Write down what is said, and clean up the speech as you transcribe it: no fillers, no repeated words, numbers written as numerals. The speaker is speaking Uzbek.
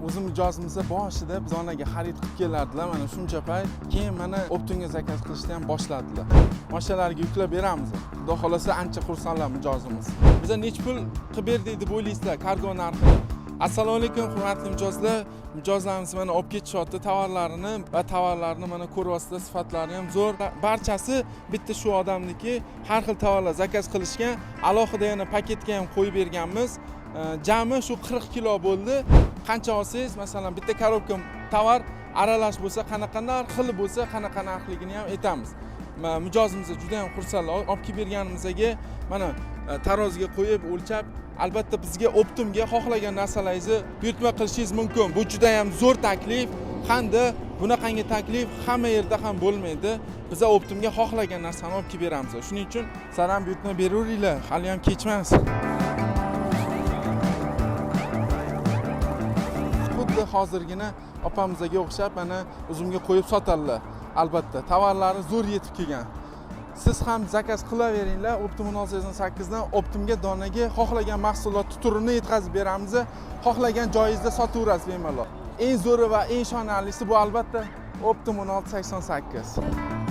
O'zim mijozimiz boshida donaga xarid qilib kelardilar mana shuncha payt. Keyin mana оптом ga zakaz qilishni ham boshladilar. Mashinalarga yuklab beramiz. Xudo xohlasa ancha xursandlar mijozimiz. Biza necha pul qilib berdik deb o'ylaysizlar kargo narxini? Assalomu alaykum, hurmatli mijozlar. Mijozlarimiz mana olib ketishyapti tovarlarini va tovarlarni mana ko'ryapsizlar, sifatlari ham zo'r. Barchasi bitta shu odamniki, har xil tovarlar zakaz qilishgan. Alohida yana paketga ham qo'yib berganmiz. Jami shu 40 kilo bo'ldi. Qancha olsangiz, masalan, bitta korobka tovar aralash bo'lsa qanaqa narx, xil bo'lsa qanaqa narxligini ham aytamiz. Mijozimiz juda ham xursandlar. Olib kelib berganimizga mana taroziga qo'yib o'lchab, albatta bizga оптом ga xohlagan narsalaringizni buyurtma qilishingiz mumkin. Bu juda ham zo'r taklif. Hamda bunaqangi taklif hamma yerda ham bo'lmaydi. Biza оптом ga xohlagan narsani olib kelib beramiz. Shuning uchun sizlar ham buyurtma beraveringlar, hali ham kech emas. Xuddi hozirgina opamizga o'xshab mana uzumga qo'yib sotadilar. Albatta, tovarlari zo'r yetib kelgan. Siz ham zakaz qilaveringlar. Оптом 1688 dan оптом ga donaga xohlagan mahsulot turini yetkazib beramiz. Xohlagan joyingizda sotaverasiz bemalol. Eng zo'ri va eng ishonarlisi bu albatta Оптом 1688.